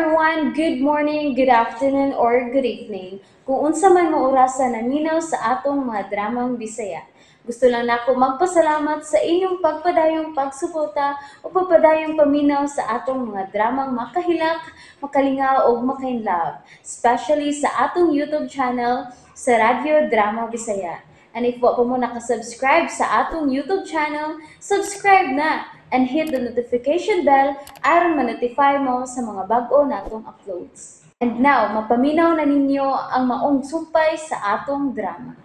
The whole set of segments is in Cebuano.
Everyone! Good morning, good afternoon, or good evening. Kung unsa man mo orasa naminaw sa atong mga dramang Bisaya. Gusto lang nako magpasalamat sa inyong pagpadayong pagsuporta o pagpadayong paminaw sa atong mga dramang makahilak, makalingaw o makainlove, especially sa atong YouTube channel sa Radyo Drama Bisaya. And if wa pa mo nakasubscribe sa atong YouTube channel, subscribe na and hit the notification bell aron ma-notify mo sa mga bag-o natong uploads. And now, mapaminaw na ninyo ang maong sumpay sa atong drama.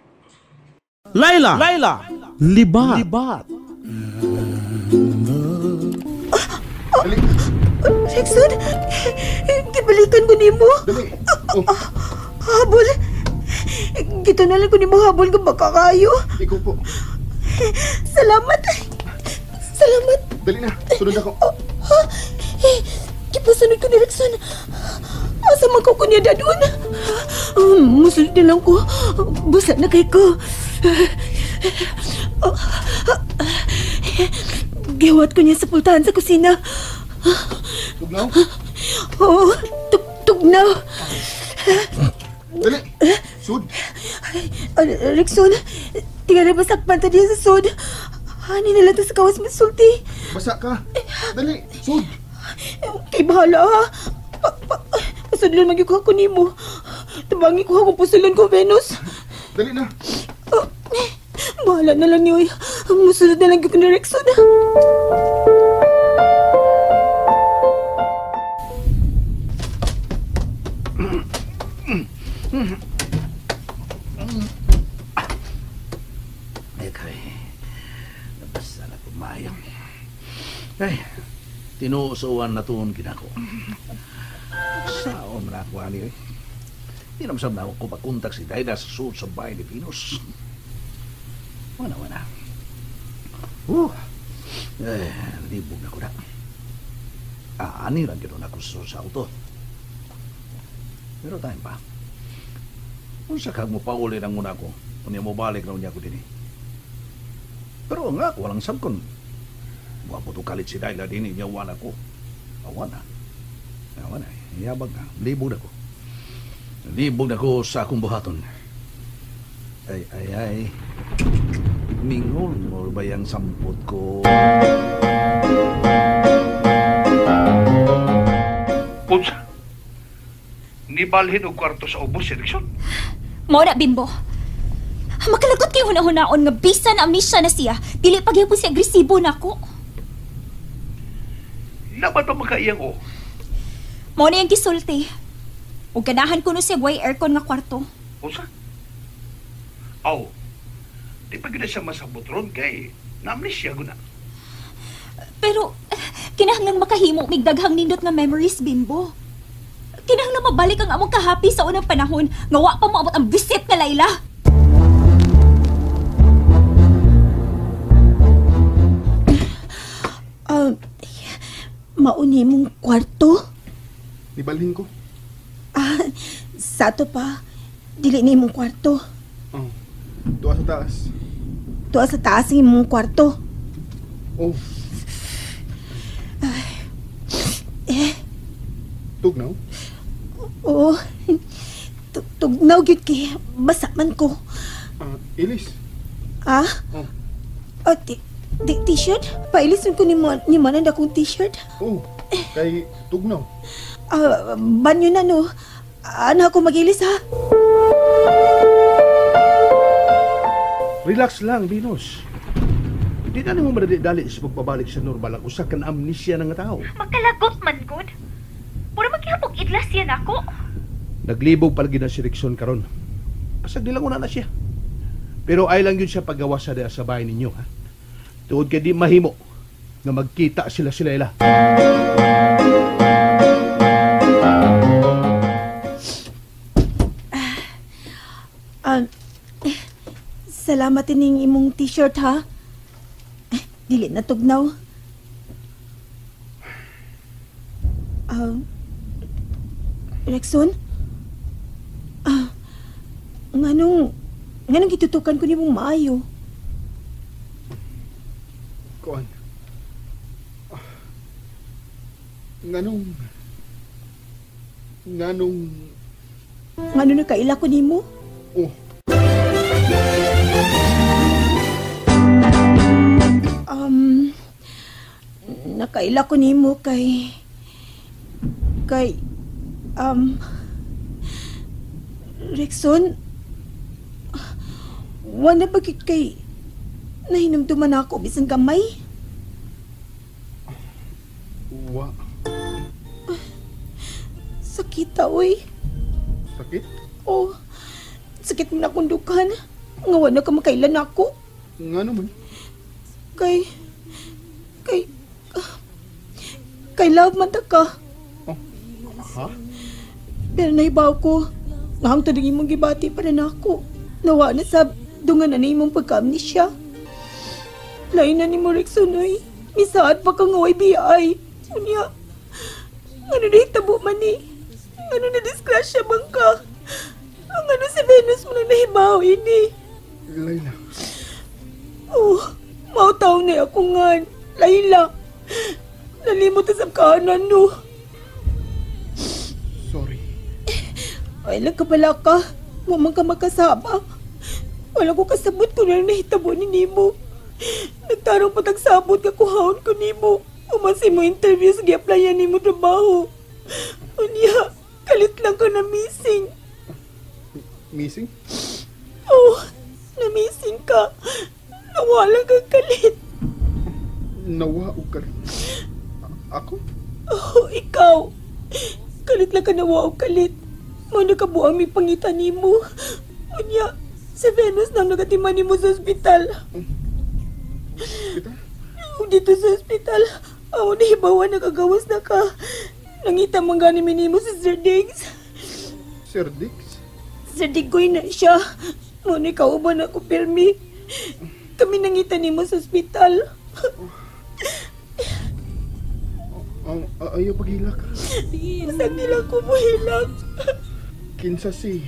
Laila. Laila. Libat. Libat. Dali. Rexon, gibalikan ko nimo. Dali. Oh. Habol. Gito na lang ko nimo habol kung baka kayo. Ikaw po. Salamat. Salamat. Dali na. Sunod ako. Oh, eh, gipasunod ko ni Rexon. Asa man ko niya dadun? Musunod na lang ko. Busa na kay ko. Giwat ko niya sa pultahan sa kusina. Tugnaw? Oo, tugnaw. Dali! Sud! Rexon, tingala basakpan ta diya sa sud. Ani na lang ta sa kawas masulti. Basa ka! Dali! Sud! Kay bahala ha. Pasudlon man gyud ko nimo. Tabangi ko akong pusulon ko, Venus. Dali na! Oh, bahala na lang niyo. Musunod na lang gyud ko ni Rexon. Ay, kay nabasa na kumayang. Ay, tinuusuan na tuon kinako. Saon na ako, ani, eh. Di naman na ako pakontak si Dayla sa suot sa bahay ni Venus. Wala, wala. Eh, libog na ko na. Ani lang gano'n ako sa auto. Pero time pa. Unsa kag mo pauli ng una ko, unya mo balik na unya ko din eh. Pero nga, walang sabkon. Wapo to kalit si Dayla din, niya wala ko. Awan na. Awan na. Yabag na. Libog na ko. Libog na ko sa akong buhaton. Ay, ay, ay. Mingol-ngol ba yung sampot ko? Unsa? Nibalhin og kwarto sa ubos, si Rexon? Mora, Bimbo. Makalagot kay huna-hunaon nga bisan amnesia na siya, dili pagyapon siya agresibo nako. Laban pa makaiyang o. Mao na yung gisulti. Ug ganahan kuno siya way aircon nga kwarto. Unsa? Aw. Di pa gyud siya masabot ron kay na-amnesia guna. Pero kinahanglan makahimo mig daghang nindot nga memories, Bimbo. Kinahanglan mabalik ang among kahappy sa unang panahon nga wa pa moabot ang visit nga Laila. Mauni mong kwarto? Nibalhin ko. Ah, sa ato pa. Dili ni imong kwarto. Oh, tuwa sa taas. Tuwa sa taas ang imong kwarto. Oh. Ay, eh. Tugnaw? Oo. Tugnaw gyud kay basa man ko. Ilis. Ah? Oh. Oh, t-shirt? Pailison ko ni Manan akong t-shirt. Oh, kay tugnaw. Banyo na no. Ano ako mag-ilis ha? Relax lang, Venus. Di na nimo madali-dali sa pagpabalik sa normal ang usa ka na amnesia ng tao. Magkalagot man gud. Mura maghihapog idlas yan ako. Naglibog palagi na si Rexon karon. Pasag nilang una na siya. Pero ay lang yun siya paggawa sa sa bahay ninyo, ha? Tuod kay di mahimo nga magkita sila sila ila. Salamat ining imong t-shirt ha. Dili na tugnaw. Rexon? Nganong gitutukan ko nimong maayo? Kuan. Nganong Nganong... Ngano nakaila ko nimo? Oh. Nakaila ko nimo kay Rickson, wala ba kay nahinumduman ako bisan gamay? Wa. Sakit ta, oy. Sakit? Oh, sakit mo na akong dughan. Nga wala ka makailan ako. Nga naman. Kay love man ta ka. Oh, ha? Pero naibaw ko, nga ang tadig imong gibati para na ako. Nawa na sa dungan na imong pagka-amnesia. Lain na ni mo, Rickson, oy. Misaad pa kang away BI. Unya, ano na hitabo man ni? Ano na disgrasya bang ka? Ang ano si Venus mo na nahibaw, ini. Layla. Oh, mautaw na ako nga. Layla. Nalimot na sa kahanan, no. Sorry. Ay, lang ka pala ka. Mamang ka magkasama. Wala ko kasabot kung ano nahitabo ni Nemo. Nagtarong patagsabot ka kuhaon ko nimo. Umasi mo interview sa gi-applyan nimo trabaho. Unya, kalit lang ka na missing. Missing? Oh, na missing ka. Nawala kang kalit. Nawa o kalit? Ako? Oh, ikaw. Kalit lang ka nawa o kalit. Mo nakabuang may pangita nimo. Unya, si Venus nang nagatiman nimo sa ospital. Hospital? Dito sa ospital, ako nahibawan, nakagawas na ka. Nangita man gani minimo si Sir Diggs. Sir Diggs? Sir Diggoy na siya. Muna ikaw ba na ko, pirmi? Kami nangita nimo sa ospital. Ayaw paghilak. Masag nila ko muhilak. Kinsa si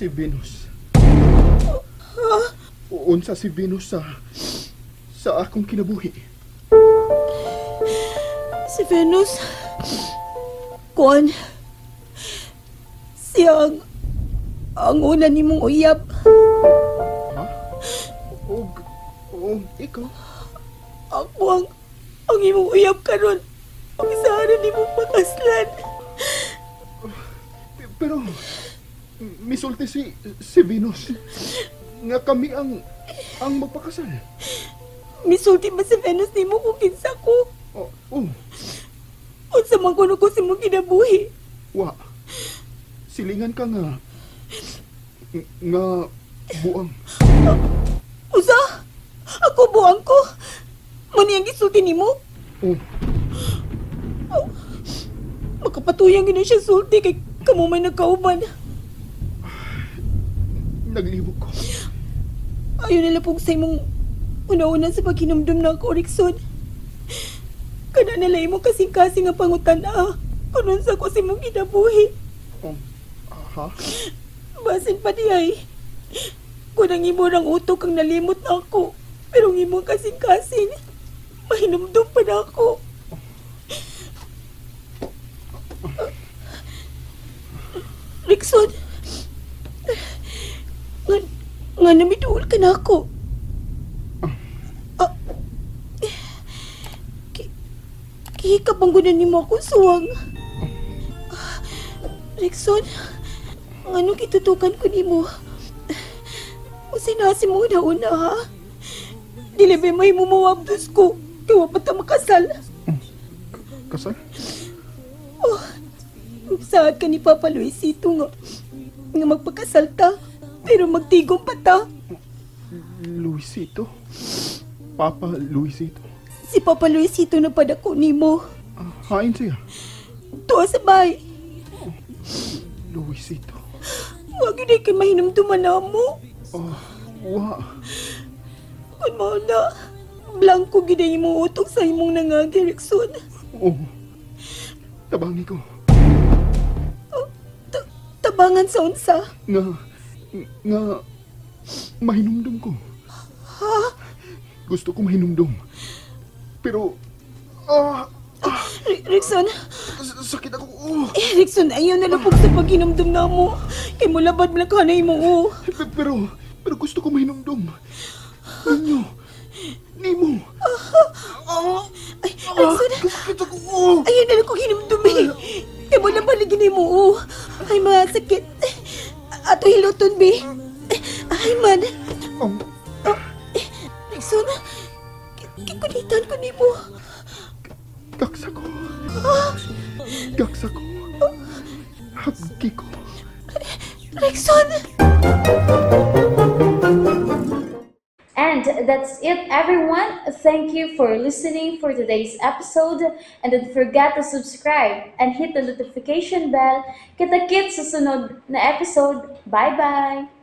Venus. Ha? Unsa si Venus sa akong kinabuhi? Si Venus, kuan, siya ang una nimong uyab. Ha? Og ikaw? Ako ang imong uyab karon. Ang isahan nimong pakaslan. Pero misulti si Venus nga kami ang magpakasal. Misulti ba si Venus nimo kung kinsa ko? Oh, oh. Unsa man kuno ko si mong kinabuhi? Wa. Silingan ka nga buang. Usa? Ako buang ko? Mani ang gisulti nimo? Oh. Oh. Makapatuyang gina siya sulti kay kamo may nagkauban. Naglibog ko. Ayaw nila pong sa imong una-una sa paghinumdum na ako, Rickson. Kana nila imong kasing-kasing ang pangutan-a. Kunon sa ko si mong kinabuhi. Ha? Basin pa di ay. Kung ang imo ng utok ang nalimot na ako, pero ang imong kasing-kasing, mahinumdum pa na ako. Rickson, nga namiduol ka na ako. Kihikapang gunan nimo akong suwang. Rickson, anong kitutukan ko nimo? O sinasi mo una-una, ha? Dili ba may mumawabdos ko? Kaya pa ta makasal. Kasal? Oh, saad ka ni Papa Luisito nga magpakasal ta, pero magtigom pa ta. Luisito? Papa Luisito? Si Papa Luisito na padako nimo. Hain siya? Tuwa sa bay. Oh, Luisito. Wag yun ay kay mahinumduman na mo. Oh, wa. Kung mao na, blanco gid imong utok sa imong nangagi, Rickson. Oh, tabangi ko. Oh, tabangan sa unsa? Nga, mahinumdum ko. Ha? Gusto ko mahinumdum. Pero, Rickson. Sakit ako. Oh. Erickson, ayaw na lapog sa paghinumdum na mo. Kay mulabad man ka na imo. Oh. Pero gusto ko mahinumdum. Ninyo. Nimo. Ay, Erickson. Kasakit ako. Oh. Ayaw na lang kong hinumdum eh. Kay mulabad lagi nimo. Oh. Ay, mga sakit. Ato hiluton, bi. Ay, man. Oh, Erickson, kikunitan ko nimo. Gaksa ko. Gaksa ko. Hagki ko. Erickson! And that's it, everyone. Thank you for listening for today's episode. And don't forget to subscribe and hit the notification bell. Kita-kits sa sunod na episode. Bye-bye!